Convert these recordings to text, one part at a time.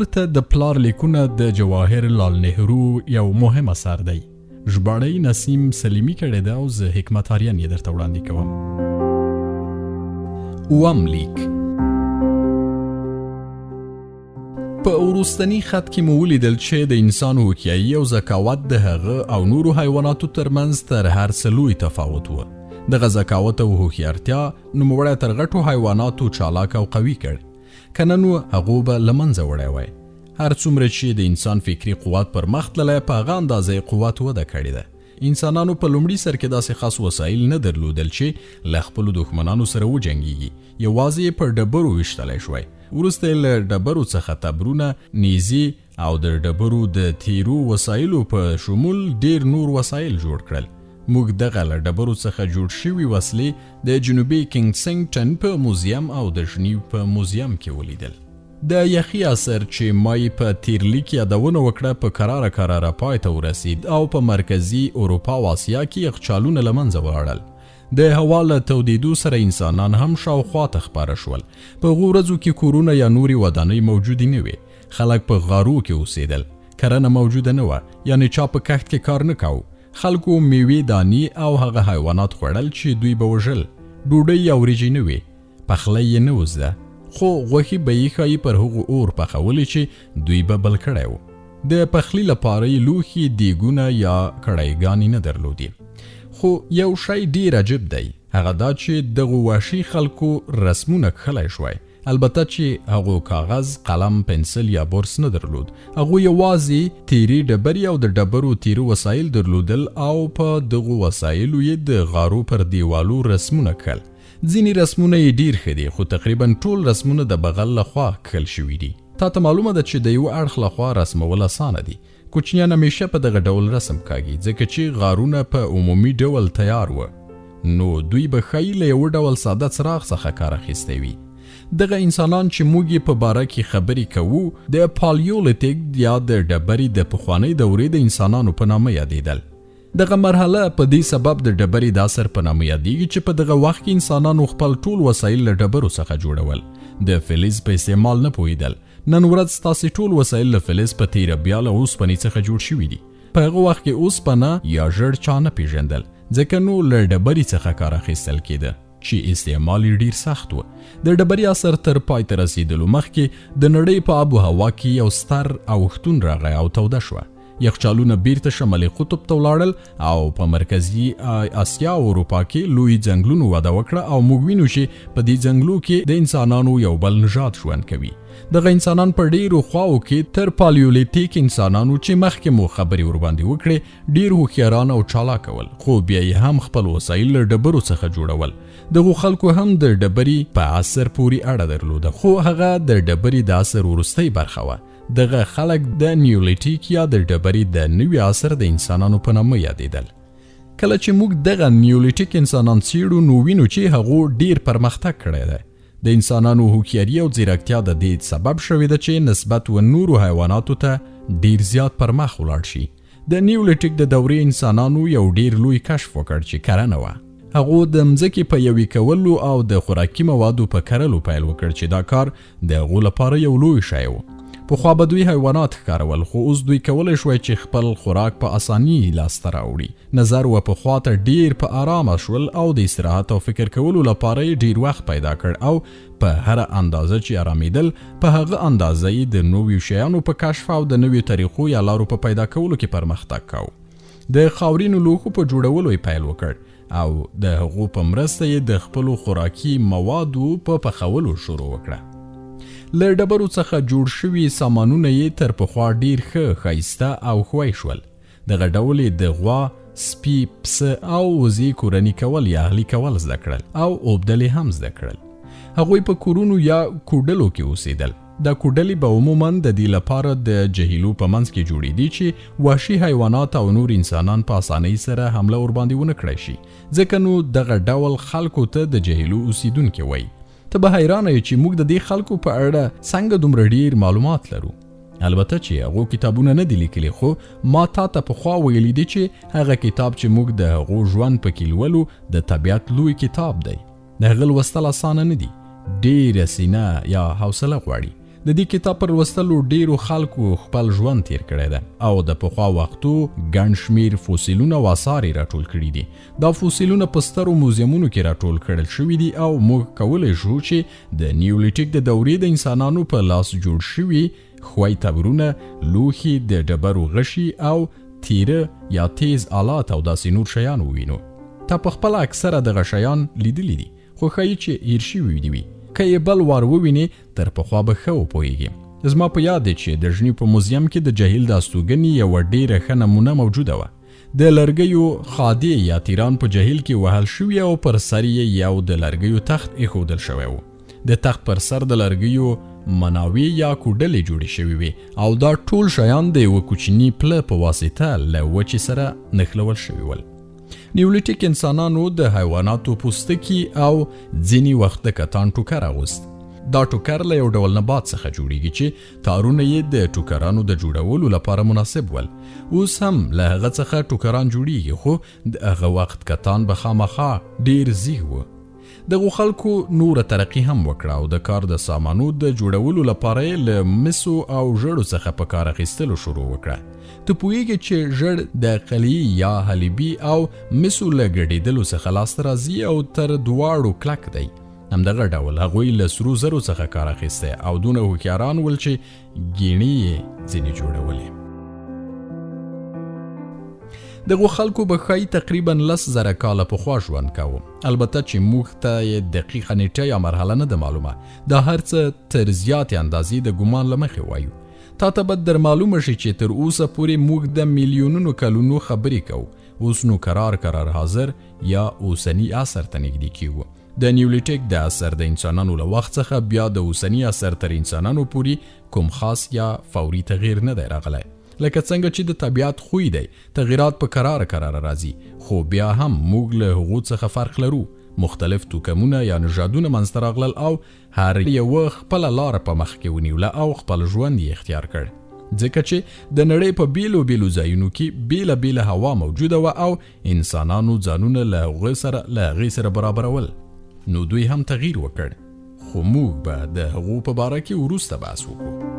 لور ته د پلار لیکونه د جواهر لال نهرو یو مهم اثر دی. ژباړه یې نسیم سلیمي کړې ده او زه حکمت آریان یې درته وړاندې کوم. اووم لیک. په وروستني خط کې مو ولیدل چې د انسان هوښیاري او ذکاوت د هغه او نورو حیواناتو ترمنځ تر هر څه لوی تفاوت و. دغه ذکاوت او هوښیارتیا نوموړی تر غټو حیواناتو چالاک او قوي کړ. که نه نو هغو به له منځه وړی وای. هر څومره چې د انسان فکري قوت پر مخ تللی، په هغه اندازه یې قوت وده کړې ده. انسانانو په لومړي سر کې داسې خاص وسایل نه درلودل چې له خپلو دښمنانو سره وجنګېږي، یوازې یې په ډبرو ویشتلی شوای. وروسته یې له ډبرو څخه تبرونه، نیزې او د ډبرو د تیرو وسایلو په شمول ډېر نور وسایل جوړ کړل. موږ دغه له ډبرو څخه جوړ شوي وسلې د جنوبي کینګسنګټن په موزیم او د ژنیو په موزیم کې ولیدل. د یخي عصر چې ما یې په تیر لیک یادونه وکړه په کراره کراره پای ته ورسید او په مرکزي اروپا او اسیا کې یخچالونه له منځه ولاړل. د هوا له تودېدو سره انسانان هم شاوخوا ته خپاره شول. په هغو ورځو کې کورونه یا نورې ودانۍ موجودې نه وې. خلک په غارو کې اوسېدل. کرنه موجوده نه وه، یعنې چا په کښت کې کار نه کاوه. خلکو میوې، دانې او هغه حیوانات خوړل چې دوی به وژل. ډوډۍ یا وریجې نه وې، پخلی یې نه و زده، خو غوښې به یې ښایي پر هغو اور پخولې چې دوی به بل کړی و. د پخلي لپاره یې لوښي، دیګونه یا کړایګانې نه درلودې. خو یو شی ډېر عجب دی، هغه دا چې دغو وحشي خلکو رسمونه کښلی شوای. البته چې هغو کاغذ، قلم، پنسل یا برس نه درلود. هغو یوازې تیرې ډبرې او د ډبرو تیره وسایل درلودل او په دغو وسایلو یې د غارو پر دیوالو رسمونه کښل. ځینې رسمونه یې ډیر ښه دي، خو تقریبا ټول رسمونه د بغل له خوا کښل شوي دي. تا ته معلومه ده چې د یوه اړخ له خوا رسمول اسانه دي. کوچنیان همیشه په دغه ډول رسم کاږي، ځکه چې غارونه په عمومي ډول تیار و، نو دوی به ښایي له یوه ډول ساده څراغ څخه کار اخیستی وي. دغه انسانان چې موږ یې په باره کې خبرې کوو، د پالیولیتیک یا د ډبرې د پخوانۍ دورې د انسانانو په نامه یادېدل. دغه مرحله په دې سبب د ډبرې د عصر په نامه یادېږي چې په دغه وخت کې انسانانو خپل ټول وسایل له ډبرو څخه جوړول، د فلز په استعمال نه پوهېدل. نن ورځ ستاسې ټول وسایل له فلز په تیره بیا له اوسپنې څخه جوړ شوي دي. په هغه وخت کې اوسپنه یا ژړ چا نه پیژندل، ځکه نو له ډبرې څخه کار اخیستل کېده چې استعمال یې ډیر سخت و. د ډبرې عصر تر پای ته رسېدلو مخکې د نړۍ په آب و هوا کې یو ستر اوښتون راغی او توده شوه. یخچالونه بیرته شمالي قطب ته ولاړل او په مرکزي اسیا او اروپا کې لوی ځنګلونو وده وکړه او موږ وینو چې په دې ځنګلو کې د انسانانو یو بل نژاد ژوند کوي. دغه انسانان په ډیرو خواو کې تر پالیولیتیک انسانانو چې مخکې مو خبرې ورباندې وکړې ډیر هوښیاران او چالاک ول، خو بیا یې هم خپل وسایل له ډبرو څخه جوړول. دغو خلکو هم د ډبرې په عصر پورې اړه درلوده، خو هغه د ډبرې د عصر وروستۍ برخه وه. دغه خلک د نیولیټیک یا د ډبرې د نوي عصر د انسانانو په نامه یادېدل. کله چې موږ دغه نیولیټیک انسانان څېړو نو وینو چې هغو ډیر پرمختګ کړی دی. د انسانانو هوښیاري او ځیرکتیا د دې سبب شوې ده چې نسبت و نورو حیواناتو ته ډیر زیات پرمخ ولاړ شي. د نیولیټیک د دورې انسانانو یو ډیر لوی کشف وکړ چې کرنه وه. هغو د مځکې په یوې کولو او د خوراکي موادو په کرلو پیل وکړ چې دا کار د هغو لپاره یو لوی شی و. پخوا به دوی حیوانات ښکارول، خو اوس دوی کولی شوای چې خپل خوراک په اساني لاسته راوړي. نظر و پخوا ته ډیر په ارامه شول او د استراحت او فکر کولو لپاره یې ډیر وخت پیدا کړ او په هره اندازه چې ارامیدل په هغه اندازه یې د نویو شیانو په کشف او د نویو طریقو یا لارو په پیدا کولو کې پرمختګ کاوه. د خاورینو لوښو په جوړولو یې پیل وکړ او د هغو په مرسته یې د خپلو خوراکي موادو په پخولو شروع وکړه. له ډبرو څخه جوړ شوي سامانونه یې تر پخوا ډیر ښه، ښایسته او ښوی شول. دغه ډول یې د غوا، سپي، پسه او وزې کورني کول یا اهلي کول زده کړل او اوبدل یې هم زده کړل. هغوی په کورونو یا کوډلو کې اوسېدل. دا کوډلې به عموما د دې لپاره د جهیلو په منځ کې جوړېدې چې وحشي حیوانات او نور انسانان په اسانۍ سره حمله ورباندې ونه کړای شي، ځکه نو دغه ډول خلکو ته د جهیلو اوسېدونکي وایي. ته به حیرانه یې چې موږ د دې خلکو په اړه څنګه دومره ډیر معلومات لرو. البته چې هغو کتابونه نه دي لیکلي، خو ما تا ته پخوا ویلي دي چې هغه کتاب چې موږ د هغو ژوند پکې لولو د طبیعت لوی کتاب دی. د هغه لوستل اسانه نه دي، ډېره سینه یا حوصله غواړي. د دې کتاب پر لوستلو ډیرو خلکو خپل ژوند تیر کړی دی او د پخوا وختو ګڼ شمیر فوسیلونه او آثار یې راټول کړي دي. دا فوسیلونه په سترو موزیمونو کې راټول کړل شوي دي او موږ کولی شو چې د نیولیټیک د دورې د انسانانو په لاس جوړ شوي ښوی تبرونه، لوښي، د ډبرو غشي او تیره یا تیز آلات او داسې نور شیان ووینو. تا په خپله اکثره دغه شیان لیدلي دي، خو ښایي چې هیر شوي دي وي. که یې بل وار ووینې تر پخوا به ښه وپوهېږې. زما په یاد دی چې د ژنیو په موزیم کې د جهیل د استوګنې یوه ډېره ښه نمونه موجوده وه. د لرګیو خادې یا تیران په جهیل کې وهل شوي او پر سر یې یو د لرګیو تخت ایښودل شوی و. د تخت پر سر د لرګیو مناوې یا کوډلې جوړې شوې وې او دا ټول شیان د یوه کوچني پله په واسطه له وچې سره نښلول شوي ول. نیولیټیک انسانانو د حیواناتو پوستکي او ځینې وخت د کتان ټوکر اغوست. دا ټوکر له یو ډول نبات څخه جوړیږي چې تارونه یې د ټوکرانو د جوړولو لپاره مناسب ول. اوس هم له هغه څخه ټوکران جوړیږي، خو د هغه وخت کتان به خامخا ډیر زیږ و. دغو خلکو نوره ترقي هم وکړه او د کار د سامانو د جوړولو لپاره یې له مسو او ژړو څخه په کار اخیستلو شروع وکړه. ته پوهېږې چې ژړ د قلیي یا حلیبي او مسو له ګډېدلو څخه لاسته راځي او تر دواړو کلک دی. همدغه ډول هغوی له سرو زرو څخه کار اخیستی او دونه هوښیاران ول چې ګیڼې یې ځینې جوړولې. دغو خلکو به ښایي تقریبا 10,000 کاله پخوا ژوند کاوه. البته چې موږ ته یې دقیقه نیټه یا مرحله نه ده معلومه. دا هر څه تر زیاتې اندازې د ګمان له مخې وایو. تا ته به در معلومه شي چې تر اوسه پورې موږ د میلیونونو کلونو خبرې کوو. اوس نو کرار کرار حاضر یا اوسني عصر ته نږدې کیږو. د نیولیټیک د عصر د انسانانو له وخت څخه بیا د اوسني عصر تر انسانانو پورې کوم خاص یا فوري تغییر نه دی راغلی. لکه څنګه چې د طبیعت خوی دی، تغیرات په کراره کراره راځي، خو بیا هم موږ له هغو څخه فرق لرو. مختلف توکمونه یا نژادونه منځته راغلل او هر یوه خپله لاره په مخ کې ونیوله او خپل ژوند یې اختیار کړ. ځکه چې د نړۍ په بیلو بیلو ځایونو کې بیله بیله هوا موجوده وه او انسانانو ځانونه له هغه سره له هغې سره برابرول، نو دوی هم تغییر وکړ. خو موږ به د هغو په باره کې وروسته بحث وکړو.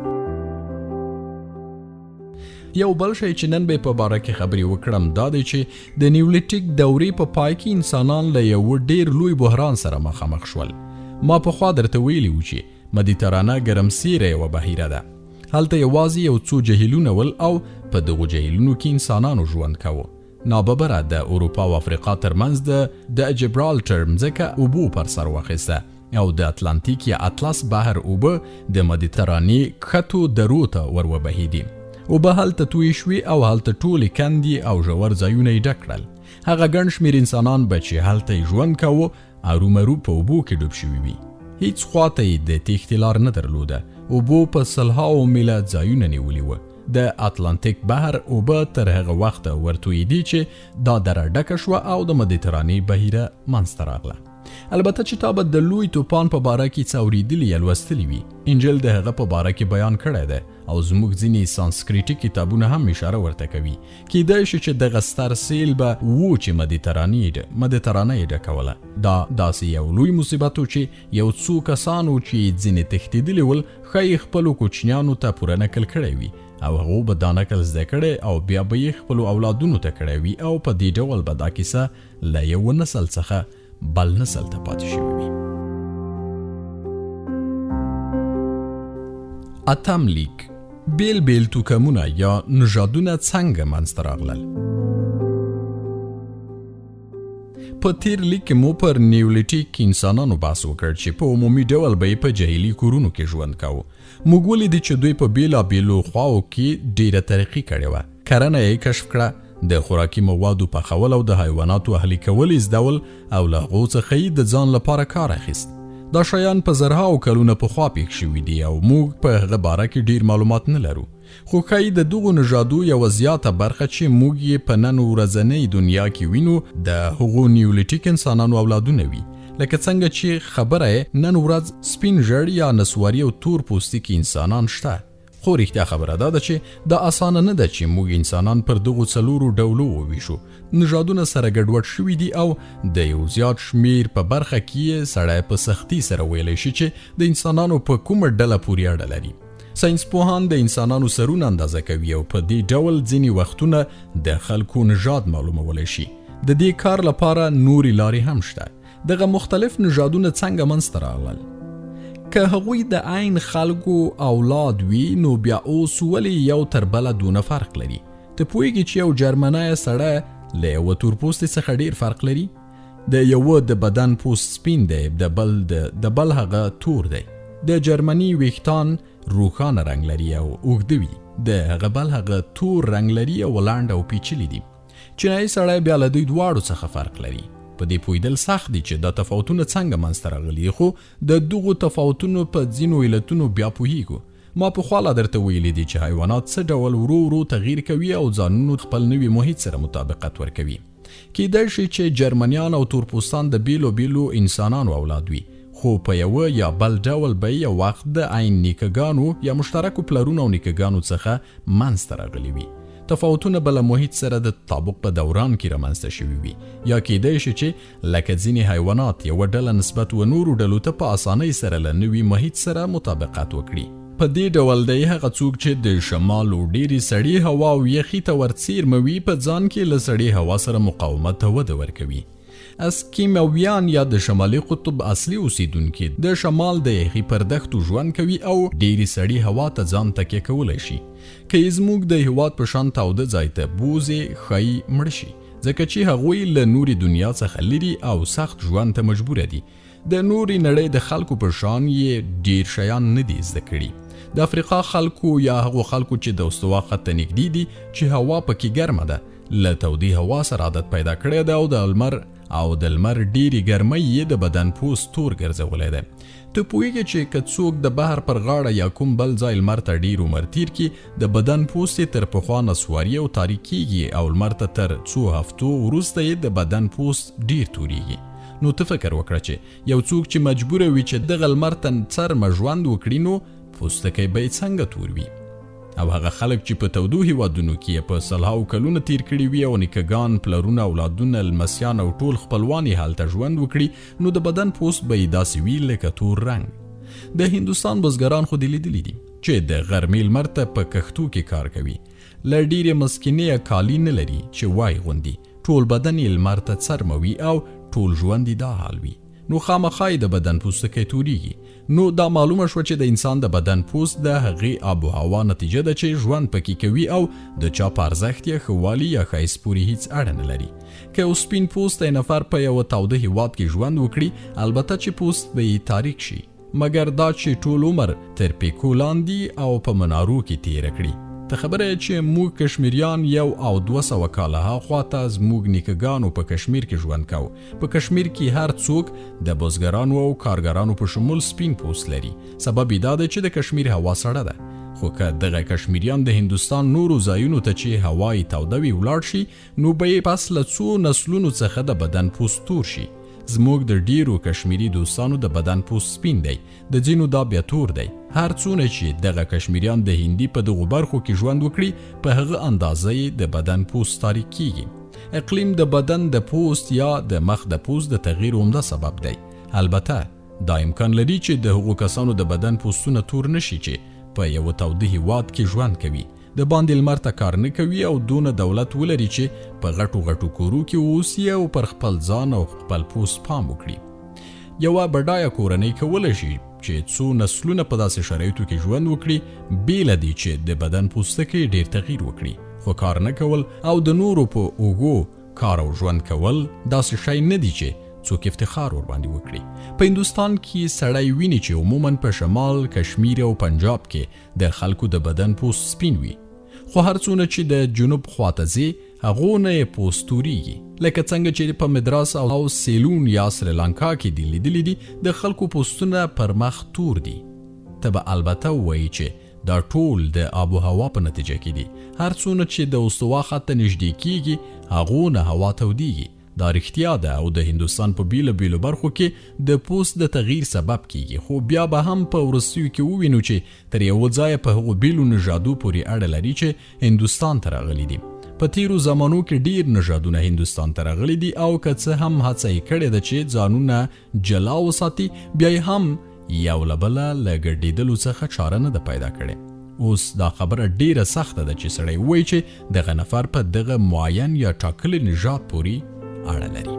یو بل شی چې نن به په باره کې خبرې وکړم دا دی چې د نیولیټیک دورې په پای کې انسانان له یوه ډیر لوی بحران سره مخامخ شول. ما پخوا درته ویلي وو چې مدیترانه ګرمسیره یوه بحیره ده. هلته یوازې یو څو جهیلونه ول او په دغو جهیلونو کې انسانانو ژوند کاوه. ناببره د اروپا او افریقا ترمنځ د د جبرالټر مځکه اوبو پر سر واخیسته او د اتلانتیک یا اطلس بحر اوبه د مدیترانې کښتو درو ته ور وبهېدې. اوبه هلته تویې شوې او هلته ټولې کندې او ژور ځایونه یې ډک کړل. هغه ګڼ شمېر انسانان به چې هلته یې ژوند کاوه ارومرو په اوبو کې ډوب شوي وي. هیڅ خواته یې د تېښتې لار نه درلوده. اوبو په سلهاو میله ځایونه نیولي وه. د اتلانتیک بحر اوبه تر هغه وخته ورتویدې چې دا دره ډکه شوه او د مدیترانې بحیره منځته راغله. البته چې تا به د لوی توپان په باره کې څه اورېدلي یا لوستلي وي. انجیل د هغه په باره کې بیان کړی دی او زموږ ځینې سانسکریټي کتابونه هم اشاره ورته کوي. کیدای شي چې دغه ستر سیل به وو چې مدیترانه یې ډکوله. دا داسې یو لوی مصیبت و چې یو څو کسانو چې ځینې تښتېدلي ول ښایي خپلو کوچنیانو ته پوره نکل کړی وي او هغو به دا نکل زده کړی او بیا به یې خپلو اولادونو ته کړی وي او په دې ډول به دا کیسه له یوه نسل څخه بل نسل ته پاتې شوې وي. اتم لیک: بیل بیل توکمونه یا نژادونه څنګه منځته راغلل؟ په تیر لیک کې مو پر نیولیټیک انسانانو بحث وکړ چې په عمومي ډول به یې په جهیلي کورونو کې ژوند کاوه. موږ ولیدې چې دوی په بیلابیلو خواو کې ډیره ترقي کړې وه. کرنه یې کشف کړه، د خوراکي موادو پخول او د حیواناتو اهلي کول یې زده ول او له هغو څخه یې د ځان لپاره کار اخیست. دا شیان په زرهاو کلونه پخوا پیښ شوي دي او موږ په هغه باره کې ډیر معلومات نه لرو. خو ښایي د دغو نژادو یوه زیاته برخه چې موږ یې په نن ورځنۍ دنیا کې وینو د هغو نیولیټیک انسانانو اولادونه وي. لکه څنګه چې خبره نن ورځ سپین ژړ یا نسواري او تور پوستکي انسانان شته، خو رښتیا خبره دا ده چې دا اسانه نه ده چې موږ انسانان پر دغو څلورو ډولو وویشو. نژادونه سره ګډوډ شوي دي او د یو زیات شمیر په برخه کې یې سړی په سختي سره ویلی شي چې د انسانانو په کومه ډله پورې اړه لري. ساینس پوهان د انسانانو سرونه اندازه کوي او په دې ډول ځینې وختونه د خلکو نژاد معلومولی شي. د دې کار لپاره نورې لارې هم شته. دغه مختلف نژادونه څنګه منځته راغلل؟ که هغوی د عین خلکو اولاد وي نو بیا اوس ولې یو تر بله دونه فرق لري؟ ته پوهېږې چې یو جرمنی سړی له یوه تور پوستي څخه ډیر فرق لري؟ د یوه د بدن پوست سپین دی، د بل د بل هغه تور دی. د جرمني ویښتان روښانه رنګ لري او اوږده وي، د هغه بل هغه تور رنګ لري او لنډ او پیچلي دي. چینایي سړی بیا له دوی دواړو څخه فرق لري. په دې پوهېدل سخت دي چې دا تفاوتونه څنګه منځته راغلي، خو د دغو تفاوتونو په ځینو علتونو بیا پوهېږو. ما پخوا لا درته ویلي دي چې حیوانات څه ډول ورو ورو تغییر کوي او ځانونو خپل نوي محیط سره مطابقت ورکوي. کیدای شي چې جرمنیان او تورپوستان د بیلو بیلو انسانانو اولاد وي، خو په یوه یا بل ډول به یو وخت د عین نیکه ګانو یا مشترکو پلرونو او نیکه ګانو څخه منځ ته راغلي وي. تفاوتونه به له محیط سره د تطابق په دوران کې رامنځته شوي وي، یا کیدای شي چې لکه ځینې حیوانات یوه ډله نسبت و نورو ډلو ته په اسانۍ سره له نوي محیط سره مطابقت وکړي. په دې ډول دی هغه څوک چې د شمال او ډېرې سړې هوا او یخي ته ورڅېرمه وي په ځان کې له سړې هوا سره مقاومت ته وده ورکوي. اسکیمویان یا د شمالي قطب اصلي اوسېدونکي د شمال د یخي پر دښتو ژوند کوي او ډېرې سړې هوا ته ځان تکیه کولی شي. که یې زموږ د هېواد په شان تاوده ځای ته بوځې ښایي مړه شي، ځکه چې هغوی له نورې دنیا څخه لرې او سخت ژوند ته مجبوره دي. د نورې نړۍ د خلکو په شان یې ډیر شیان نه دي زده کړي. د افریقا خلکو یا هغو خلکو چې د استوا خط ته نږدې دي چې هوا پکې ګرمه ده له تودې هوا سره عادت پیدا کړی دی او د لمر او د لمر ډېرې ګرمۍ یې د بدن پوست تور ګرځولی دی. ته پوهېږې چې که څوک د بحر پر غاړه یا کوم بل ځای لمر ته ډېر عمر تېر کړي، د بدن پوست یې تر پخوا نسواري او تاریک کېږي او لمر ته تر څو هفتو وروسته یې د بدن پوست ډېر تورېږي. نو ته فکر وکړه چې یو څوک چې مجبوره وي چې دغه لمر ته څرمه ژوند وکړي نو پوستکی به یې څنګه تور وي؟ او هغه خلک چې په تودو هیوادونو کې یې په سلهاو کلونه تیر کړي وي او نیکهګان، پلرونه، اولادونه، لمسیان او ټول خپلوان یې هلته ژوند وکړي نو د بدن پوست به یې داسې وي لکه تور رنګ. د هندوستان بزګران خو دې لیدلي دي چې د غرمې لمر ته په کښتو کې کار کوي، له ډېرې مسکینیه کالي نه لري چې وای غوندي، ټول بدن یې لمر ته څرمه وي او ټول ژوند یې دا حال وي. نو خامخا یې د بدن پوستکی توریږي. نو دا معلومه شوه چې د انسان د بدن پوست د هغې آب و هوا نتیجه ده چې ژوند پکې کوي او د چا په ارزښت یا ښه والي یا ښایست پورې هیڅ اړه نه لري. که یو سپین پوستی نفر په یوه تاوده هیواد کې ژوند وکړي البته چې پوست به یې تاریک شي، مګر دا چې ټول عمر تر پیکو لاندي او په منارو کې تیره کړي. ته خبره یې چې موږ کشمیریان 1200 کاله هاخوا ته زموږ نیکه ګانو په کشمیر کې ژوند کاو. په کشمیر کې هر څوک د بزګرانو او کارګرانو په شمول سپین پوست لري. سبب یې دا دی چې د کشمیر هوا سړه ده. خو که دغه کشمیریان د هندوستان نورو ځایونو ته چې هوا یې توده وي ولاړ شي نو به یې پس له څو نسلونو څخه د بدن پوست تور شي. زموږ د ډیرو کشمیري دوستانو د بدن پوست سپین دی، د ځینو دا بیا تور دی. هر څونه چې دغه کشمیریان د هندي په دغو برخو کې ژوند وکړي په هغه اندازه یې د بدن پوست تاریک کیږي. اقلیم د بدن د پوست یا د مخ د پوست د تغییر عمده سبب دی. البته دا امکان لري چې د هغو کسانو د بدن پوستونه تور نشي چې په یوه تاوده هیواد کې ژوند کوي، د باندې لمر ته کار نه کوي او دونه دولت ولري چې په غټو غټو کورو کې اوسي او پر خپل ځان او خپل پوست پام وکړي. یوه بډایه کورنۍ کولی شي چې څو نسلونه په داسې شرایطو کې ژوند وکړي بې له دې چې د بدن پوستکی ډیر تغییر وکړي، خو کار نه کول او د نورو په اوږو کار او ژوند کول داسې شی نه دی چې څوک افتخار ورباندې وکړي. په هندوستان کې سړی ویني چې عموما په شمال، کشمیر او پنجاب کې د خلکو د بدن پوست سپین وي، خو هر څونه چې د جنوب خواته ځې هغو نه یې پوست توریږي. لکه څنګه چې په مدراس او سیلون یا سریلانکا کې دې لیدلي دي د خلکو پوستونه پر مخ تور دي. ته به البته ووایي چې دا ټول د آب و هوا په نتیجه کې دي. هر څونه چې د استوا خط ته نږدې کیږي هغو نه هوا تودیږي. دا رښتیا ده او د هندوستان په بیلو بیلو برخو کې د پوست د تغییر سبب کیږي، خو بیا به هم په وروستیو کې ووینو چې تر یوه ځایه په هغو بیلو نژادو پورې اړه لري چې هندوستان ته راغلي دي. په تیرو زمانو کې ډیر نژادونه هندوستان ته راغلي دي او که څه هم هڅه یې کړې ده چې ځانونه جلا وساتي، بیا یې هم یو له بله له ګډېدلو څخه چاره نه ده پیدا کړې. اوس دا خبره ډیره سخته ده چې سړی ووایي چې دغه نفر په دغه معین یا ټاکلي نژاد پورې اړه لري.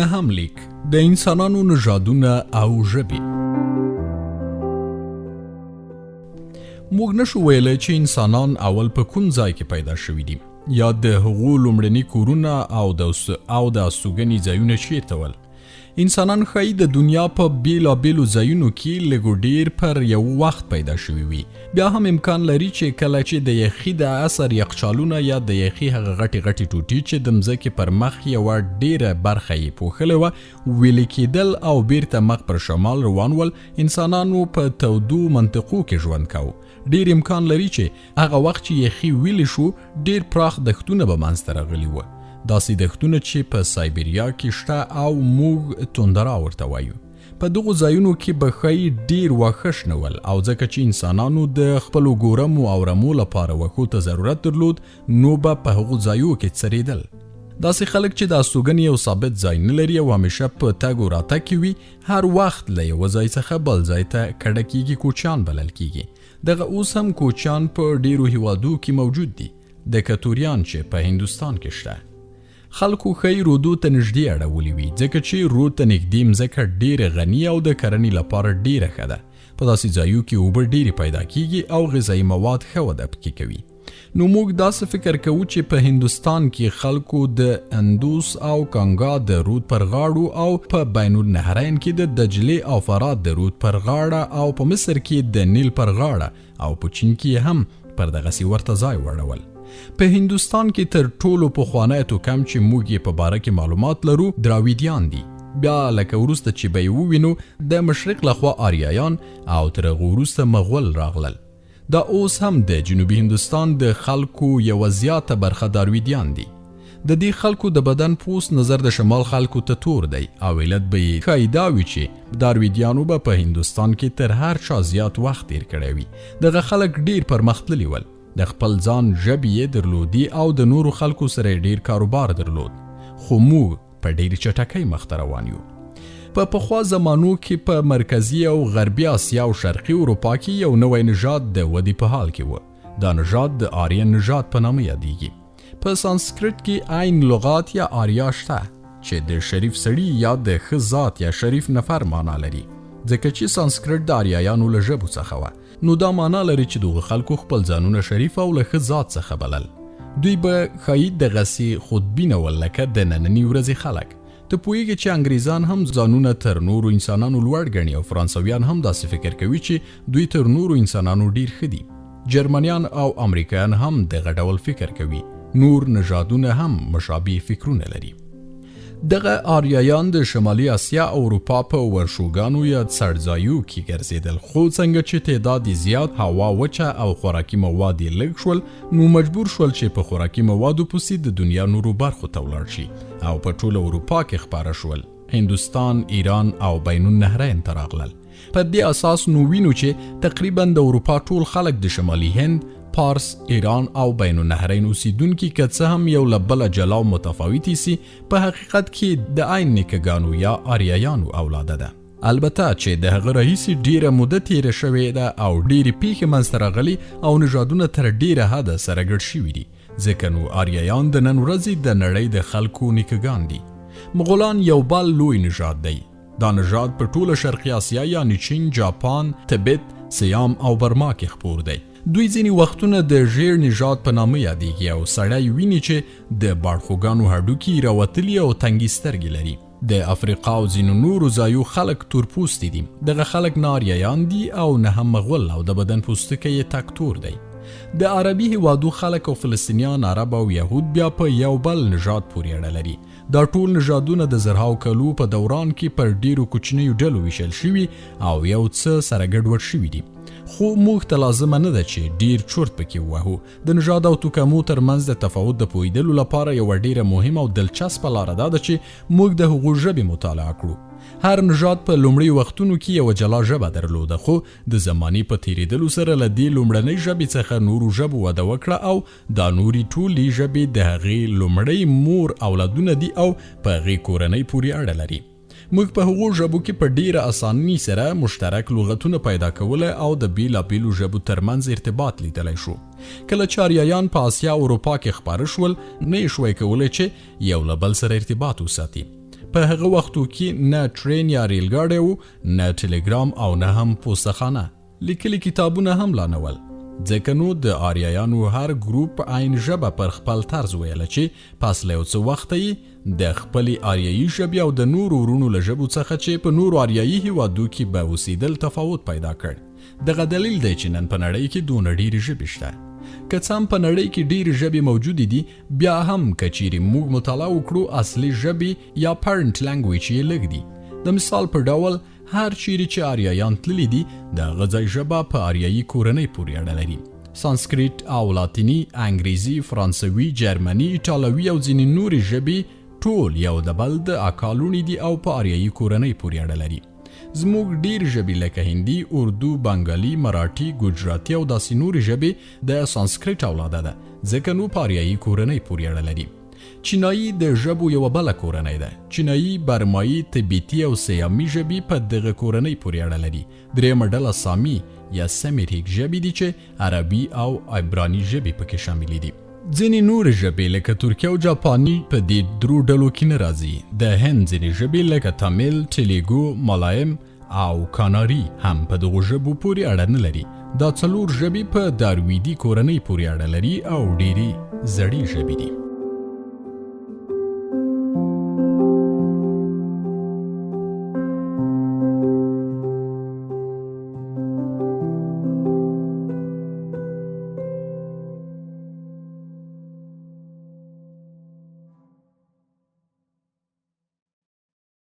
نهم لیک، د انسانانو نژادونه او ژبې. موږ نشو ویلی چې انسانان اول په کوم ځای کې پیدا شوي دي یا د هغو لومړني کورونه او د استوګنې ځایونه چیرته ول. انسانان ښایي د دنیا په بیلابیلو ځایونو کې لږ و ډیر پر یو وخت پیدا شوي وي. بیا هم امکان لري چې کله چې د یخي د عصر یخچالونه یا د یخي هغه غټې غټې ټوټې چې د مځکې پر مخ یوه ډیره برخه یې پوښلې وه ویلې کیدل او بیرته مخ پر شمال روان ول، انسانانو په تودو منطقو کې ژوند کاوه. ډیر امکان لري چې هغه وخت چې یخي ویلې شو، ډیر پراخ دښتونه به منځته راغلي وو، داسې دښتونه چې په سایبریا کې شته او موږ توندرا ورته وایو. په دغو ځایونو کې به ښایي ډیر واښه شنه ول او ځکه چې انسانانو د خپلو ګورمو او رمو لپاره وښو ته ضرورت درلود، نو به په هغو ځایو کې څرېدل. داسې خلک چې د استوګنې یو ثابت ځای نه لري او همیشه په تګ او راتګ کې وي، هر وخت له یوه ځای څخه بل ځای ته کډه کیږي، کوچیان بلل کیږي. دغه اوس هم کوچیان په ډیرو هیوادو کې موجود دي، د کتوریان چې په هندوستان کې شته. خلکو ښایي رودو ته نږدې اړولي وي، ځکه چې رود ته نږدې مځکه ډیره غني او د کرنې لپاره ډیره ښه ده. په داسې ځایو کې اوبه ډیرې پیدا کیږي او غذایي مواد ښه وده پکې کوي. نو موږ داسې فکر کوو چې په هندوستان کې خلکو د اندوس او کانګا د رود پر غاړو او په بین النهرین کې د دجلې او فرات د رود پر غاړه او په مصر کې د نیل پر غاړه او په چین کې هم پر دغسې ورته ځای وړول. په هندوستان کې تر ټولو پخوانی توکم چې موږ یې په باره کې معلومات لرو دراویدیان دي. بیا لکه وروسته چې به یې ووینو د مشرق لخوا آریایان او تر هغه وروسته مغول راغلل. دا اوس هم د جنوبي هندوستان د خلکو یوه زیاته برخه دارویدیان دي. د دې خلکو د بدن پوست نظر د شمال خلکو ته تور دی او علت به یې ښایي دا وي چې دارویدیانو به په هندوستان کې تر هر چا زیات وخت تیر کړی وي. دغه خلک ډیر پرمختللي ول، د خپل ځان ژبې یې درلودې او د نورو خلکو سره یې ډیر کاروبار درلود. خو موږ په ډېرې چټکۍ مخته روان یو. په پخوا زمانو کې په مرکزي او غربي اسیا او شرقي اروپا کې یو نوی نژاد د ودې په حال کې و. دا نژاد د آرین نژاد په نامه یادېږي. په سانسکرټ کې عین لغات یا آریا شته چې د شریف سړي یا د ښه ذات یا شریف نفر معنا لري. ځکه چې سانسکرټ د آریایانو له ژبو څخه وه، نو دا معنا لري چې دغو خلکو خپل ځانونه شریف او له ښه ذات څخه بلل. دوی به ښایي دغسې خودبینه ول لکه د ننني ورځې خلک. ته پوهېږې چې انګریزان هم ځانونه تر نورو انسانانو لوړ ګڼي او فرانسویان هم داسې فکر کوي چې دوی تر نورو انسانانو ډیر ښه دي. جرمنیان او امریکایان هم دغه ډول فکر کوي. نور نژادونه هم مشابه فکرونه لري. دغه آریایان د شمالي اسیا او اروپا په ورشوګانو یا څړځایو کې ګرځېدل، خو څنګه چې تعداد یې زیات، هوا وچه او خوراکي مواد یې لږ شول، نو مجبور شول چې په خوراکي موادو پسې د دنیا نورو برخو ته ولاړ شي او په ټوله اروپا کې خپاره شول. هندوستان، ایران او بین النهرین ته راغلل. په دې اساس نو وینو چې تقریبا د اروپا ټول خلک د شمالي هند، پارس، ایران او بین النهرین اوسیدونکي که څه هم یو له بله جلا او متفاوت سي، په حقیقت کې د عین نیکهګانو یا آریایانو اولاده ده. البته چې د هغه راهیسې ډیره موده تیره شوې ده او ډیرې پیښې منځته راغلي او نژادونه تر ډیره حده سره ګډ شوي دي، ځکه نو آریایان د نن ورځې د نړۍ د خلکو نیکهګان دي. مغولان یو بل لوی نژاد دی. دا نژاد په ټوله شرقي اسیا یعنی چین، جاپان، تبت، سیام او برما کې خپور دی. دوی ځینې وختونه د ژیړ نژاد په نامه یادېږي او سړی ویني چې د باړخوګانو هډوکي راوتلي او تنګي سترګې لري. د افریقا او ځینو نورو ځایو خلک تورپوستي دي. دغه خلک نه آریایان دي او نه هم مغول او د بدن پوستکی یې تک تور دی. د عربي هیوادو خلک او فلسطینیان، عرب او یهود بیا په یو بل نژاد پورې اړه لري. دا ټول نژادونه د زرهاو کلو په دوران کې پر ډیرو کوچنیو ډلو ویشل شوي او یو څه سره ګډوډ شوي دي. خو موږ ته لازمه نه ده چې ډیر چورت پکې ووهو. د نژاد او توکمو ترمنځ د تفاوت د پوهیدلو لپاره یوه ډیره مهمه او دلچسپه لاره دا ده چې موږ د هغو ژبې مطالعه کړو. هر نژاد په لومړیو وختونو کې یوه جلا ژبه درلوده، خو د زمانې په تیریدلو سره له دې لومړنۍ ژبې څخه نورو ژبو وده وکړه او دا نورې ټولې ژبې د هغې لومړۍ مور اولادونه دي او په هغې کورنۍ پورې اړه لري. موږ په هغو ژبو کې په ډیره اساني سره مشترک لغتونه پیدا کولی او د بیلابیلو ژبو ترمنځ ارتباط لیدلی شو. کله چې آریایان په اسیا او اروپا کې خپاره شول، نه یې شوای کولی چې یو له بل سره ارتباط وساتي. په هغه وختو کې نه ټرین یا ریلګاډی و، نه ټلګرام او نه هم پوستخانه. لیکلي کتابونه هم لا نه ول. ځکه نو د آریایانو هر ګروپ عین ژبه پر خپل طرز ویله چې پس له یو څه وخته یې د خپلې آریایي ژبې او د نورو وروڼو له ژبو څخه چې په نورو آریایي هیوادو کې به اوسېدل تفاوت پیدا کړ. دغه دلیل دی چې نن په نړۍ کې دونه ډېرې ژبې شته. که څه هم په نړۍ کې ډېرې ژبې موجودې دي، بیا هم که چیرې موږ مطالعه وکړو اصلي ژبې یا پرنټ لنګویج یې لږ دي. د مثال په ډول هر چیرې چې آریایان تللي دي د هغه ځای ژبه په آریایي کورنۍ پورې اړه لري. سانسکریټ او لاتیني، انګریزي، فرانسوي، جرمني، ایټالوي او ځینې نورې ژبې ټول یو د بل د اکا لوڼې دي او په آریایي کورنۍ پورې اړه لري. زموږ ډیر ژبې لکه هندي، اردو، بنګالي، مراټي، ګجراتي او داسې نورې ژبې د سانسکریټ اولاده ده، ځکه نو په آریایي کورنۍ پورې اړه لري. چینایي د ژبو یوه بله کورنۍ ده. چینایي، برمایي، تبیتي او سیامي ژبې په دغه کورنۍ پورې اړه لري. درېیمه ډله سامي یا سمیټیک ژبې دي چې عربي او عبراني ژبې پکې شاملې دي. ځینې نورې ژبې لکه ترکي او جاپاني په دې درو ډلو کې نه راځي. د هند ځینې ژبې لکه تامیل، تیلیګو، مالایم او کاناري هم په دغو ژبو پورې اړه نه لري. دا څلور ژبې په دارویدي کورنۍ پورې اړه لري او ډېرې زړې ژبې دي.